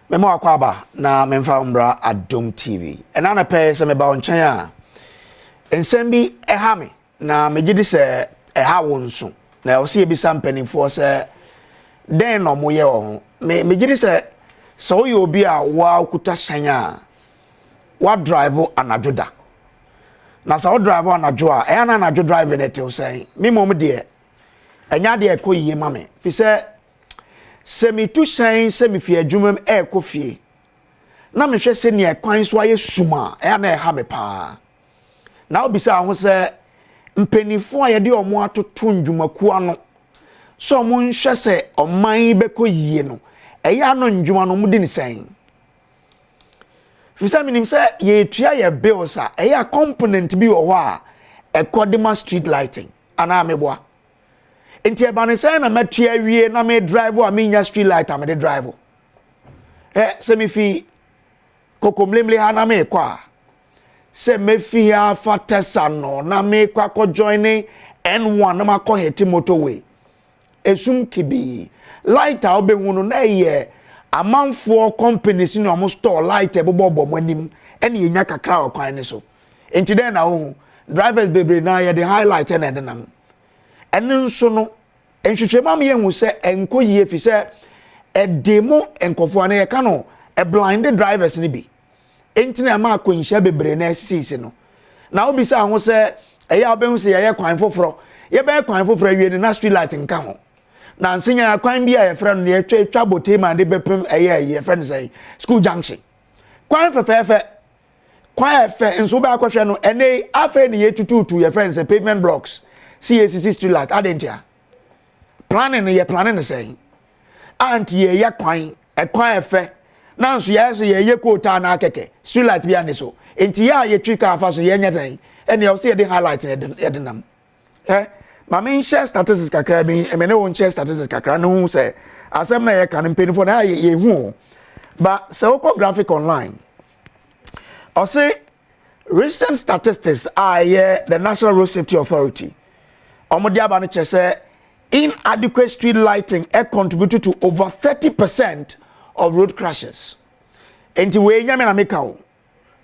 Mema wakɔ aba na memfa wo mbra Adom TV. Ɛna anɔpɛ yi sɛ meba wo nkyɛn a, nsɛm bi ɛha me na megye di sɛ ɛha wo nso. Na ɛwɔ sɛ yɛbisa mpanimfoɔ sɛ dɛn na wɔyɛ wɔ ho. Me megye di sɛ sɛ woyɛ obi a woakuta hyɛn a, woadrive anadwo da. Na sɛ wo drive anadwo a, ɛyɛ na anadwo driving ɛtew sɛn? Me mmom deɛ, ɛnyɛ adeɛ ɛkɔ yie ma me. Fi sɛ Sɛ mitu hyɛn sɛ mifi adwuma mu rekɔ fie na mehwɛ sɛnea kwan so ayɛ sum a, ɛyɛ a na ɛha me paa. Na wobisa ho sɛ mpanyimfo a yɛde wɔn atoto nnwumakuw ano sɛ wɔnhwɛ sɛ ɔman yi bɛkɔ yie no, ɛyɛ a na nnwuma no wɔdi no sɛn? Efisɛ menim sɛ yɛretua yɛ bills a, ɛyɛ a component bi wɔ hɔ a ɛkɔ de ma street lighting anaa meboa? Nti ɛba ne sɛn na mɛtua awie na me drive a menya street light a mede drive? Ɛ sɛ mefi Kokomlemle ha na mekɔ a, sɛ mɛfi ha afa Tɛsa no na mekɔ akɔ join ne N1 na makɔ Hete motorway. Esum kibii. Light a wobɛhu no na ɛyɛ amanfoɔ companies ne wɔn store light a ɛbobɔbɔ wɔn anim ɛna yɛnya kakra wɔ kwan no so. Nti dɛn na wohu? Drivers bebree na yɛde highlight na ɛde nam. Ɛno nso no, nhwehwɛmu ama yɛahu sɛ ɛnkɔ yie fi sɛ ɛde mo nkurɔfoɔ anaa yɛka no ɛblinde drivers no bi. Enti na ɛma akwanhyia bebree na ɛsisisi no. Na wobisa ho sɛ ɛyɛ a wobɛhu sɛ yɛyɛ kwan foforɔ. Yɛbɛyɛ kwan foforɔ awie no na street light nka ho. Na nsenya kwan bi a yɛfrɛ no yɛtwa twa Boteman de bɛpem ɛyɛ yɛfrɛ no sɛ school junction. Kwan fɛfɛɛfɛ. Kwan a ɛfɛ nso wobɛ akɔhwɛ no ɛnɛ yi afei ne yɛtututu yɛfrɛ no sɛ pavement blocks si yɛsisi street light adɛn ntia? Planning no yɛ planning no sɛn? A nti yɛyɛ kwan ɛkwan ɛfɛ na nso yɛyɛ so yɛyɛ kootaa na akɛkɛ street light bi ane so nti yɛ a yɛtwi kaa fa so yɛnyɛ sɛn? Ɛnea ɔsɛ yɛde highlight na yɛde nam. Ɛ ma me nhyɛ statistics kakra bi me ne wo nkyɛ statistics kakra ne ho sɛ asɛm na yɛka no mpanyinfoɔ na yɛ yɛhu o ba sɛ wokɔ graphic online ɔse recent statistics a ɛyɛ the National Road Safety Authority wɔn de aba no kyerɛ sɛ inadequate street lighting ɛ contribute to over 30% of road crashes. Nti wei nyame na meka o.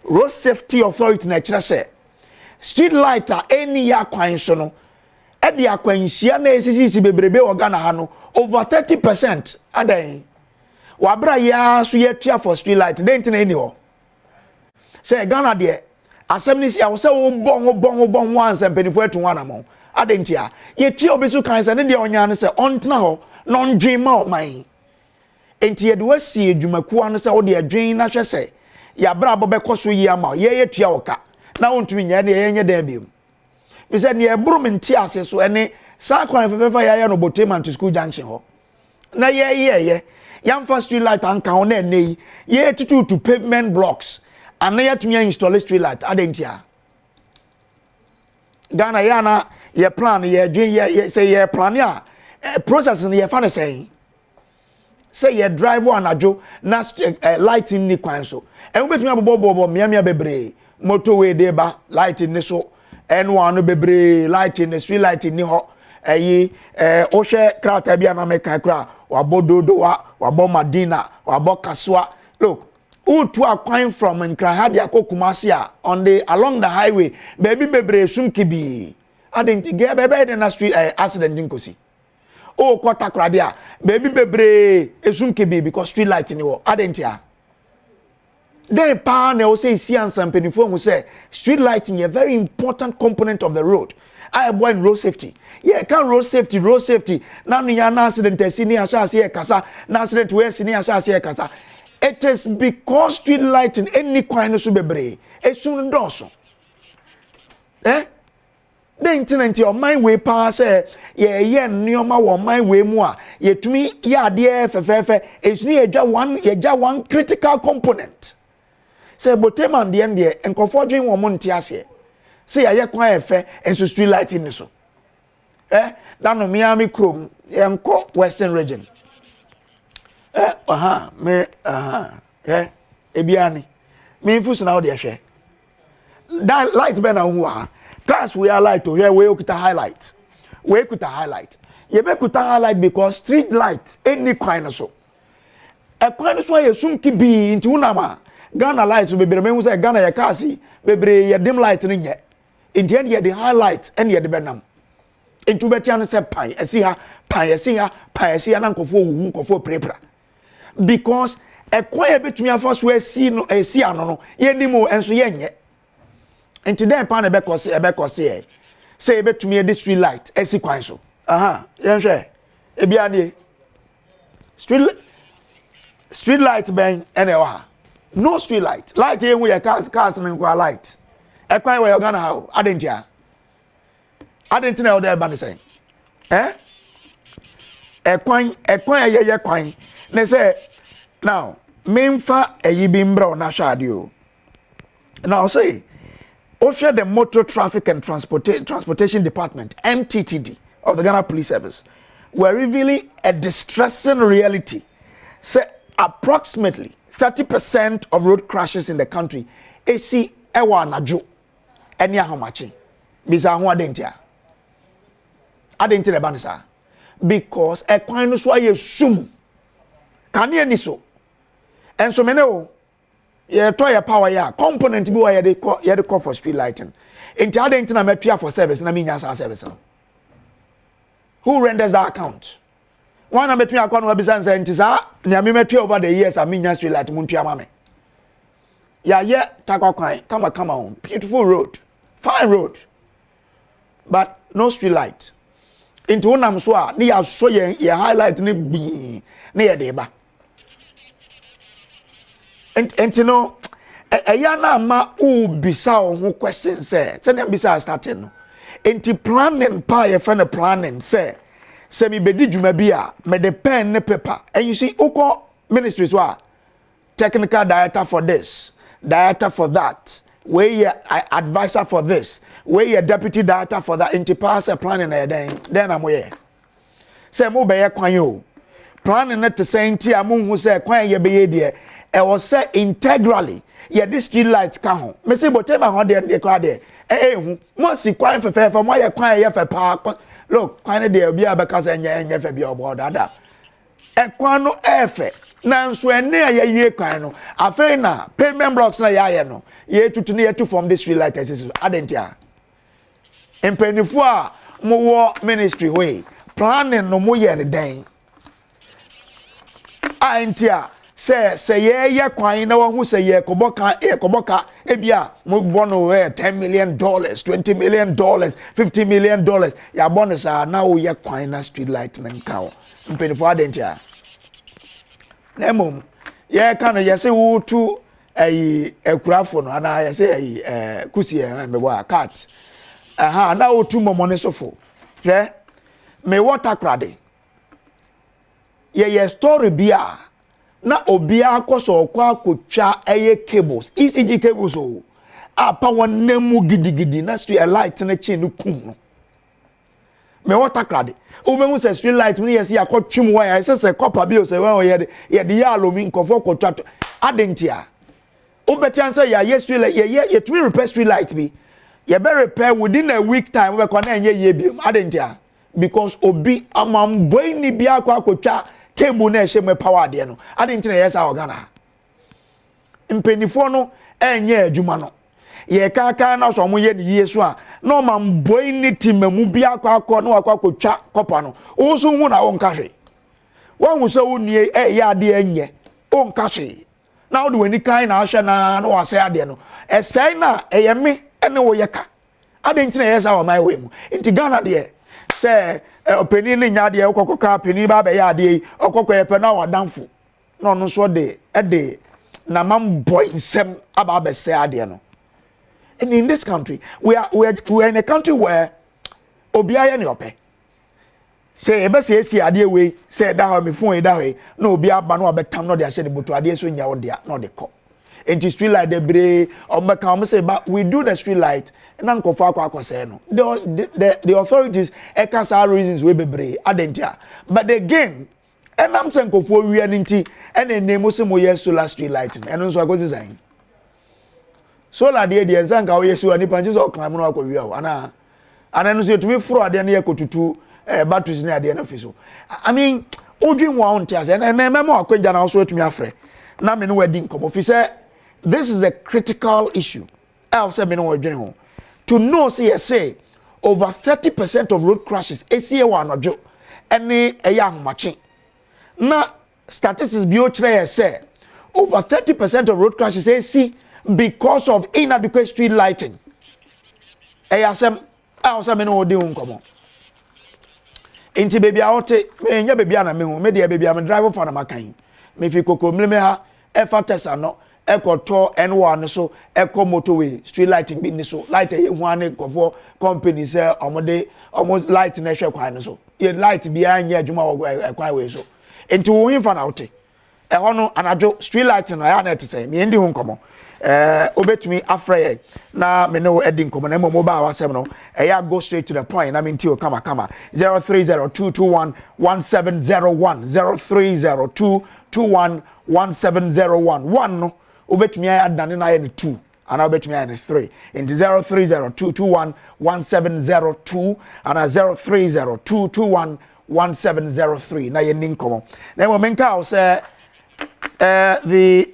Road Safety Authority na ɛkyerɛ sɛ street light a ɛnni yɛ akwan so no ɛde akwanhyia na esisisi bebrebe wɔ Ghana ha no over 30%. Adɛn? Wabra yi ara so yɛatua for street light dɛn nti na ɛnni hɔ? Sɛ Ghana deɛ asɛm no si ɛwɔ sɛ wobɔ ho bɔ ho bɔ ho ansa mpanimfoɔ atu ho anammɔn. Adɛn nti a? Yɛtua obi so kan sɛ ne deɛ ɔnya no sɛ ɔntena hɔ na ɔndwen ma ɔman. Enti yɛde wo asi adwumakuo ano sɛ wode adwen na hwɛ sɛ yɛabrabɔ bɛkɔ so yie ama wo. Yɛn yɛtua wo ka na wontumi nyɛ ɛnneɛ yɛnyɛ dɛn biom? Firi sɛ deɛ ɛboro me nteaseɛ so ɛne saa kwan fɛfɛɛfɛ a yɛayɛ no Boteman to School Junction hɔ na yɛyɛɛyɛ yɛamfa street light anka ho na ɛnnɛ yi yɛtututu pavement blocks ana yɛatumi ainstall street light adɛn ntia? Ghana yɛ ana yɛ plan yɛdwen yɛ sɛ yɛ plan a eh, process no yɛfa no sɛn? Sɛ yɛ drive anadwo na eh, light nni kwan so. Ɛho bɛtumi abobɔbɔbɔ mmeammea bebree. Motorway de ba light nni so. Ɛno ano bebree light nni street light nni hɔ. Ɛyi ɛɛ wohwɛ krataa bi a na meka kora wabɔ Dodowa, wabɔ Madina, wabɔ Kasoa. Look, wotu akwan from Nkran ha de akɔ Kumasi a on the along the highway baabi bebree sum kibii. Adi nti gɛ bɛbɛyɛ de na street ɛɛ accident nkosi. Wokɔ Takoradi a, baabi bebree esum kebii because street light ni hɔ. Adɛn ntia? Dɛn paa na ɛwɔ sɛ esi ansa mpanimfoɔ ahu sɛ street lighting yɛ very important component of the road a ɛboa in road safety. Yɛka road safety, road safety, na no yɛn na accident asi ne yɛahyɛ ase yɛkasa, na accident wei asi ne yɛahyɛ ase yɛkasa. It is because street lighting ɛnni kwan no so bebree, esum no dɔɔso. Eh? Dɛn nti na nti ɔman wei paa sɛ yɛyɛ nneɛma wɔ ɔman wei mu a yɛtumi yɛ adeɛ fɛfɛɛfɛ ɛsu ne yɛgya one yɛgya one critical component sɛ boteman deɛ deɛ nkurɔfoɔ dwen wɔn mo nte aseɛ sɛ yɛayɛ kwan ɛfɛ nso street light nni so ɛ na no mea me kurom yɛnkɔ Western Region ɛ ɔha me ɔha ɛ ebiara ni me nfu so na wo deɛ hwɛ Da light bɛn na wohu wɔ ha? Cars wei a light o, hwɛ wei okita highlight. Wei kuta highlight. Yɛbɛkuta highlight because street light ɛnni kwan no so. Ɛkwan no so ayɛ sum kibii nti wonam a Ghana light so bebree mehu sɛ Ghana yɛ cars yi bebree yɛ dim light no nyɛ nti ɛne yɛde high light ɛne yɛde bɛnam nti wobɛtia no sɛ pan ɛsi ha pan ɛsi ha pan ɛsi ha na nkɔfoɔ wuwu nkɔfoɔ pirapira because ɛkwan a yɛbɛtumi afa so asi no ɛsi ano no yɛnim o ɛnso yɛnyɛ nti dɛn paa na ɛbɛkɔ se ɛbɛkɔ se yɛ sɛ yɛbɛtumi de street light asi kwan so aha yɛnhwɛ ebi adeɛ street street light bɛn ɛna ɛwɔ ha no street light light yɛn hu yɛ cars cars no nkora light ɛkwan wɔ yɛ Ghana ha o adi ntia adi nti na ɛwɔ dɛ ɛba ne sɛn ɛ ɛkwan ɛkwan a yɛyɛ kwan ne sɛ now memfa ɛyi bi mbrɛ ɔno ahwɛ adeɛ o. Now say, wohwɛ the Motor Traffic and Transporta Transportation Department, MTTD, of the Ghana Police Service, were revealing a distressing reality. Say approximately 30% of road crashes in the country esi ɛwɔ anadwo ɛne ahomakye. Bisa ho ade ntia. Ade nti na ɛba no saa. Because ɛkwan no so ayɛ sum. Kanea ni so. Ɛnso me ne wo yɛtɔ yɛ power yɛ a component bi wɔ yɛde kɔ yɛde kɔ for street lighting nti adi nti na mɛtua for service na mi nya saa service no who renders that account wɔn na mɛtua akɔ no wabisa nsɛ nti saa nea mi mɛtua over the years a mi nya street light mu ntua ma mi yɛayɛ takwa kwan kamakama ho beautiful road fine road but no street light nti wonam so a ne yɛasɔ yɛn yɛn highlight ne gbii ne yɛde ba nti no ɛyɛ na ama wobisa wo ho question sɛ sɛdeɛ mbisa starting no nti planning pa a yɛfrɛ no planning sɛ sɛ mebɛdi dwuma bi a mede pen ne paper and you see wokɔ ministry so a technical director for this director for that wei yɛ adviser for this wei yɛ deputy director for that nti paa sɛ planning na yɛ dɛn dɛn na moyɛ sɛ mobɛyɛ kwan o planning no te sɛ nti a monhu sɛ kwan a yɛbɛyɛ deɛ ɛwɔ sɛ integrally yɛde street light ka ho mesi bɔtɛma hɔ deɛ deɛ koraa deɛ ɛyɛ ehu mo asi kwan fɛfɛɛfɛ mo ayɛ kwan a ɛyɛ fɛ paa look kwan no deɛ obi a bɛka sɛ ɛnyɛ ɛnyɛ fɛ bi a ɔbɔ ɔdaadaa ɛkwan no ɛyɛ fɛ nanso ɛne a yɛwie kwan no afei na pavement blocks na yɛayɛ no yɛtutu ne yɛtu fam de street light ɛsisi so adi a mpanyinfoɔ a mowɔ ministry hɔ yi planning no mo yɛ ne dɛn a nti a sɛ sɛ yɛyɛ kwan na wɔn ho sɛ yɛkɔbɔ ka yɛkɔbɔ ka ebi a mo bɔ no yɛ $10 million, $20 million, $50 million yɛabɔ no saa na woyɛ kwan na street light ne nka o mpanyinfoɔ adi nti a na mmom yɛka no yɛsɛ wotu ɛyi akurafo no anaa yɛsɛ ɛyi ɛɛ kusi ɛɛ mɛbɔ a cat ɛha na wotu mɔmɔ ne sofo hwɛ mewɔ Takoradi yɛyɛ story bi a na obiara kɔ sɛ ɔkɔ akɔtwa ɛyɛ cables ECG cables o a pa wɔn nam mu gidigidi na street light no kye no kum no mewɔ Takoradi wobɛhu sɛ street light mu no yɛ sɛ yɛakɔtwe mu wire ɛsɛ sɛ copper bi o sɛ wɔn yɛde yɛde yɛ alomi nkɔfoɔ kɔtwa to ade ntia wobɛtia sɛ yɛayɛ street light yɛyɛ yɛtumi repair street light bi yɛbɛ repair within a week time wobɛkɔ na ɛnyɛ yie biom ade ntia because obi amambɔni bi akɔ akɔtwa cable na ɛhyɛ mu power adeɛ no ade nti na ɛyɛ saa wɔ Ghana ha mpanimfoɔ no ɛnyɛ adwuma no yɛkaka na sɛ ɔmo yɛ ne yie so a na ɔmambɔni ti mamu bi akɔ akɔ na wakɔ akɔtwa copper no wɔn nso hu na wɔnka hwee wɔn sɛ wɔn nua ɛyɛ adeɛ nyɛ wɔnka hwee na wɔde wɔn ani kan na ahwɛ na na wɔasɛe adeɛ no ɛsɛe na ɛyɛ me ɛne wɔyɛ ka ade nti na ɛyɛ saa wɔ ɔman wɔ mu nti Ghana deɛ sɛ ɔpanin ne nya adeɛ ɔkɔkɔ ka panin ba abɛyɛ adeɛ yi ɔkɔkɔ yɛ pɛ na wadamfo na ɔno nso de ɛde namam bɔ nsɛm aba abɛsɛe adeɛ no and in this country we are in a country where obiara yɛ ne ɔpɛ sɛ yɛbɛsiesie adeɛ wei sɛ ɛda hɔ mi phone ɛda hɔ yi na obi aba na wabɛtam na ɔde ahyɛ ne bɔtɔ adeɛ so nya ɔde na ɔde kɔ nti street light bebree ɔmo bɛka ɔmo sɛ ba we do the street light na nkɔfo akɔ akɔsɛɛ no the authorities ɛka saa reasons wei bebree adantia but again ɛnam sɛ nkɔfoɔ wia ne nti ɛna ɛnam sɛ mo yɛ solar street light no ɛno nso akɔsi sɛn solar deɛ deɛ nsa nka woyɛ solar nipa nkye sɛ ɔklan mu na wakɔ wia o anaa anaa no nso yɛtumi foro adeɛ no yɛ kɔtutu ɛɛ batteries ne adeɛ no fi so. I mean Wodwen ho a wonte ase. Ɛnɛ mɛma wakwagya na wo so atumi afrɛ na me ne wadi nkɔmmɔ fi sɛ this is a critical issue a sɛ me ne wɔdwene ho. To know sɛ yɛse over 30% of road crashes ɛsie wɔ anɔdwo ɛne ɛyɛ ahomakye na Statistics bio kyerɛ yɛ sɛ over 30% of road crashes esi because of inadequate street lighting. Ɛyɛ asɛm a ɔsɛ me ne wo di ho nkɔmɔ. Nti baabi a wote, menyɛ baabi a na mehu, me deɛ baabi a me drive fa na maka yi. Mefi Kokomlime ha, ɛfa Tɛsa no, ɛkɔtɔ N1 no so, ɛkɔ motorway, street lighting bi ni so, light ɛyɛ hu ane nkɔfoɔ company sɛ ɔmo de ɔmo light na ɛhwɛ kwan no so. Yɛ light biara nyɛ adwuma wɔ ɛkwan wei so. Nti wo hefa na wote? Ɛhɔ no anadwo street light no ɛyɛ na ɛte sɛ me ndi ho nkɔmmɔ. Ɛɛ wobɛtumi afrɛ yɛn na me ne wo adi nkɔmmɔ na mmom wobaa w'asɛm no ɛyɛ a go straight to the point na menti wo kama kama. 0302211701 0302211701 one no wobɛtumi ayɛ adane no ayɛ no 2 anaa wobɛtumi ayɛ no 3 nti 0302211702 anaa 0302211703 na yɛnni nkɔmmɔ na mmom menka wo sɛ uh, the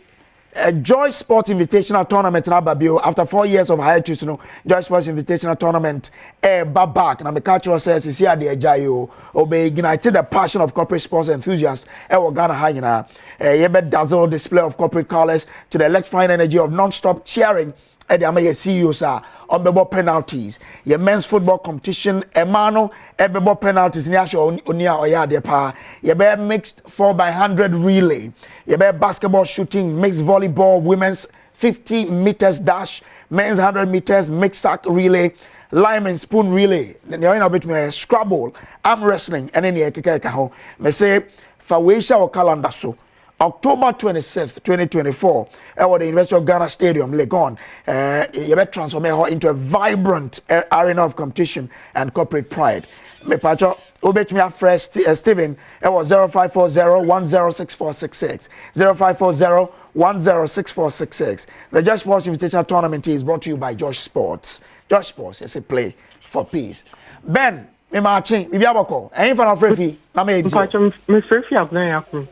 Joy Sports Invitational Tournament na aba bio after 4 years of hiatus no. Joy Sports Invitational Tournament ɛɛba back na meka kyerɛ sɛ sisi adeɛ agya yi o ɔbɛ ignite the passion of corporate sports enthusiasts ɛwɔ Ghana ha nyinaa. Yɛbɛ dazzle display of corporate colours to the electrifying energy of non-stop cheering ɛde ama yɛ CEOs a ɔmbɛbɔ penalties. Yɛ men's football competition, ɛmaa no ɛbɛbɔ penalties ne ahyɛ oni a ɔyɛ adeɛ paa. Yɛbɛyɛ mixed 4 by 100 relay, yɛbɛyɛ basketball shooting, mixed volleyball, women's 50 meters dash, men's 100 meters, mixed sack relay, lime and spoon relay, nea ɔyɛ na ɔbɛtumi ayɛ scrabble, arm wrestling ɛne nea ɛkeka ɛka ho. Mɛsɛ fa wei hyɛ wɔ calendar so, October 26th, 2024, ɛwɔ the University of Ghana Stadium, Legon. Yɛbɛ transform ɛhɔ into a vibrant arena of competition and corporate pride. Mepatwɔ, wobɛtumi afrɛ Stephen ɛwɔ 0540 106466, 0540 106466. The Josh Sports Invitational Tournament is brought to you by Josh Sports. Josh Sports is a play for peace. Ben, me maakye, biribi abɔkɔ. Ɛyin fa na ɔfrɛ fi na me edi. Mpatwɔ, mefrɛ fi Agona Yakum.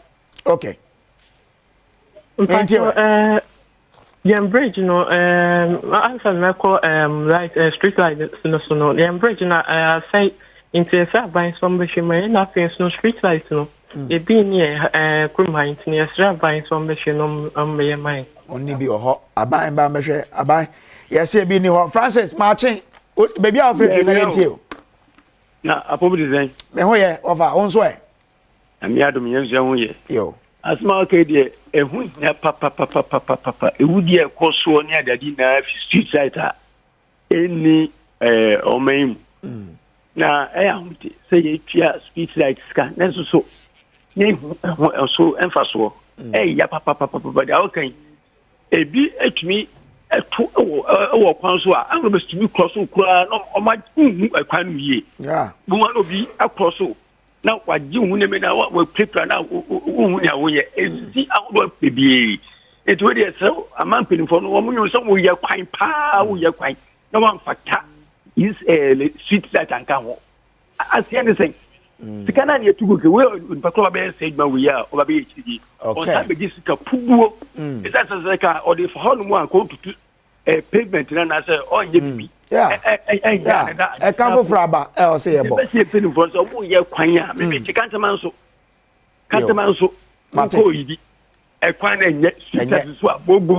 Okay. Mpatwɔ, yɛn bridge no, ansa na mɛkɔ light, street light no so no, yɛn bridge no asɛe nti ɛsɛ aban so ɔmbɛhwɛ mu. Ɛna afei nso no, street light no ebi ni yɛ kurom ha nti no yɛsrɛ aban so ɔmbɛhwɛ no ɔmbɛyɛ ma yɛn. Ɔnni bi wɔ hɔ. Aban ba mbɛhwɛ aban. Yɛsɛ ebi ni hɔ. Francis, maakye. Baabi a wɔfrɛ fi na yɛntie o. Na apɔm de sɛn? Me ho yɛ, ɔfa, wo nso ɛ? Nyame adom, yɛn nso ho yɛ. Yo. Asɛm a wɔka yi deɛ, ɛho hia papapapapapa. Ɛwudi a ɛkɔ soɔ ne adeade nyinaa fi street light a ɛnni ɔman yi mu. Na ɛyɛ ahomte sɛ yɛtua street light sika na nso so na ɛhu ɛho ɛso ɛmfa soɔ. Ɛyɛ papapapapa deɛ wɔka yi, ebi atumi ɛto ɛwɔ kwan so a ɛwɔ bɛtumi korɔ so koraa na ɔma nhu ɛkwan no yie. Boma na obi akorɔ so na wagye wo ho nneɛma na wapirapira na wohu nea woyɛ ɛsi ahodoɔ bebree. Nti wei deɛ, sɛ ama mpanimfoɔ no wɔn nyɛ sɛ woyɛ kwan paa, woyɛ kwan na wɔamfata street light anka ho, aseɛ ne sɛn? Sika naa ne yɛtu gu ke wei, nipa korɔ bɛyɛ sɛ adwuma wei a ɔba bɛyɛ akyiri yi, ɔsan bɛgye sika pubuo. Ɛsɛ sɛ ka ɔde fa hɔ nom a kɔntutu pavement na anaasɛ ɔnyɛ bibi. Ɛnyɛ ɛka foforɔ aba ɛ ɔsɛ yɛ bɔ. Ɛbɛsi mpanimfoɔ sɛ ɔmo yɛ kwan a mɛmɛ kye kantama nso, kantama nso nkɔ yi bi ɛkwan na ɛnyɛ street light so a gbogbo.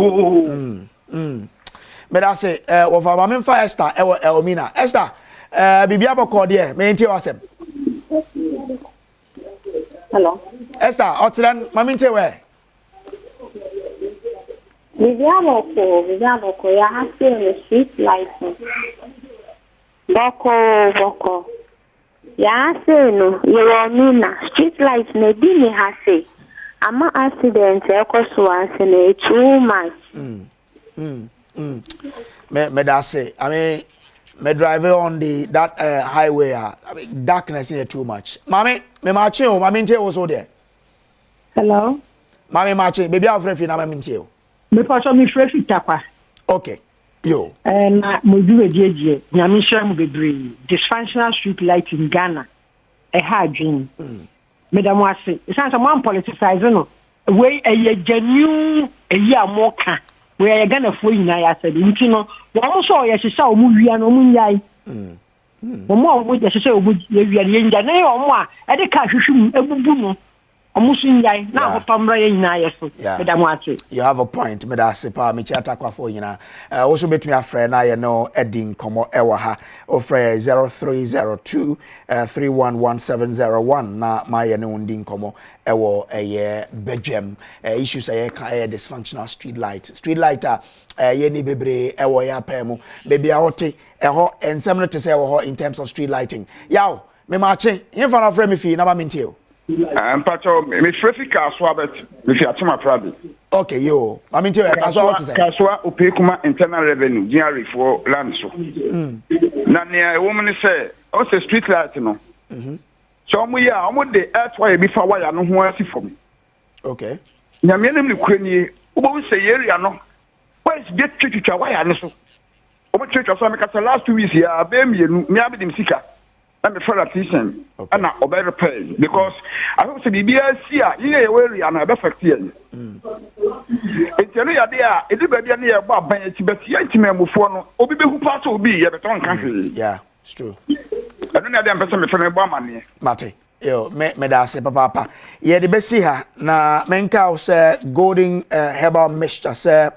Meda se ɛ wɔfa maame nfa Esther ɛwɔ Elmina. Esther, ɛɛ biribi abɔkɔ deɛ, mɛ ntie w'asɛm. Hello. Esther, ɔtena maame ntie wɛ. Biribi abɔkɔ, biribi abɔkɔ. Yɛ ha sei no, street light no. Bɔkɔɔ bɔkɔ. Yɛ ha sei no, yɛwɔ Elmina. Street light no ebi ni ha sei. Ama accident a ɛkɔ so wɔ ase no too much. Me meda se, I mean, me drive on the that highway I mean, darkness here too much. Maame, me maakye o, maame ntie wo so deɛ. Hello. Maame, maakye, baabi a wofrɛ fi na maame ntie o. Mepatɔ, mefrɛ fi Takwa. Okay. Yo. Na mo dwumadie deɛ, Nyame nhyira mu bebree. Dysfunctional street light in Ghana ɛha adwene. Meda mo ase. Ɛsiane sɛ mo ampoliticize no, wei ɛyɛ genuine ɛyi a mo ka. Wei ɛyɛ Ghanafoɔ nyinaa yɛ asɛde. Nti no, wɔn nso a yɛhyehyɛ a wɔn wia no, wɔn nnyae. Wɔn a wɔn yɛhyehyɛ a wɔn wia no, yɛnnyae. Na yɛ wɔn a ɛde kaa hwehwe mu ebubu no, wɔn nso nnyae. Na ahotɔ mmra yɛn nyinaa yɛ so. Meda mo ase. You have a point. Meda ase paa. Mekyia Takwafoɔ nyinaa. Eh, wo nso bɛtumi afrɛ na yɛne wo adi nkɔmmɔ ɛwɔ ha. Wofrɛ yɛ 0302 311701 na ma yɛne wo ndi nkɔmmɔ ɛwɔ ɛyɛ badwam. Issues a yɛka ɛyɛ dysfunctional street light. Street light a yɛni bebree ɛwɔ yɛ apaa mu. Baabi a wote ɛhɔ nsɛm no te sɛ ɛwɔ hɔ in terms of street lighting. Yaw, memaakye, hemfa na wofrɛ me fii na ma mentie o. Mpakyɛw, mefrɛ fi Kasoa but mefi Akyem Aprade. Okay, yoo. Ma mentie o, Kasoa hɔ te sɛn? Kasoa Opeikuma Internal Revenue, GRA foɔ land so. Na nea ɛwɔ mu ne sɛ, ɔn sɛ street light no, sɛ wɔn yɛ a, wɔn de earth wire bi fa wire no ho asi fam. Okay. Nyame anim nokorɛ nie, wobɛhu sɛ yɛ area no, boys bi atwitwitwa wire no so. Wɔn twitwa so a meka sɛ last 2 weeks yɛ a bɛyɛ mmienu, me ara mede me sika na mefa electrician ɛna ɔbɛ repair because I hope sɛ biribiara si a yɛn a yɛwɔ area no ɛbɛ affect yɛn. Nti ɛno yɛ adeɛ a ɛdu baabi a ne yɛbɔ aban akyi but yɛn ntimamufoɔ no obi bɛhu paa sɛ obi yɛ bɛtɔ nka hwee. Yeah, it's true. Ɛno ne adeɛ a mpɛ sɛ mefrɛ mebɔ amanneɛ. Mate. Yo, me meda ase papaapa. Yɛde bɛsi ha na menka wo sɛ golden herbal mixture sɛ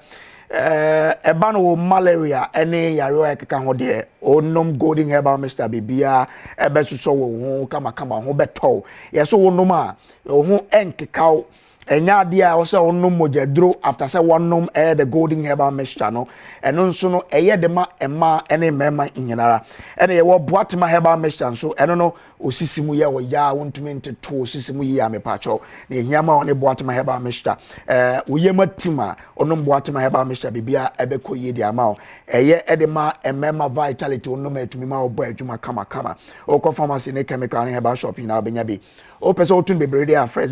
ɛba no wɔ malaria ne yareɛ a ɛkeka ho deɛ wonom golden herbal mixture biribiara ɛbɛsosɔ wo ho kamakama ho bɛtɔ wo. Yɛ so wonom a wo ho ɛnkeka wo. Ɛnyɛ adeɛ a ɛwɔ sɛ wonom mogyaduro after sɛ wɔnom ɛyɛ the golden herbal mixture no. Ɛno nso no ɛyɛ de ma mmaa ne mmarima nyinara. Ɛna yɛwɔ boatema herbal mixture nso ɛno no osisi mu yɛ ɔya a wontumi nteto osisi mu yie a mepaakyɛw na ehia ma ɔne boatema herbal mixture. Ɛɛ woyam atim a ɔnom boatema herbal mixture biribiara ɛbɛkɔ yie de ama wo. Ɛyɛ ɛde ma mmarima vitality wonom a ɛtumi ma wɔbɔ adwuma kamakama. Wokɔ pharmacy ne chemical ne herbal shop nyinaa wobɛnya bi. Wopɛ sɛ wotu no bebree deɛ a frɛ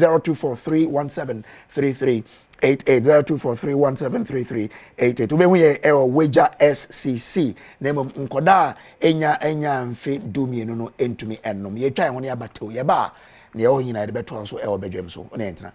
0243173388 0243173388. Wobɛhu yɛ ɛwɔ Wagya SCC na mmom nkɔda a ɛnya ɛnya mfe 12 no ntumi ɛnnom. Yɛtwa yɛn ho ne aba tew yɛba a nea ɛwɔ hɔ nyinaa yɛde bɛtoa so ɛwɔ badwam so. Wo ne yɛn tena.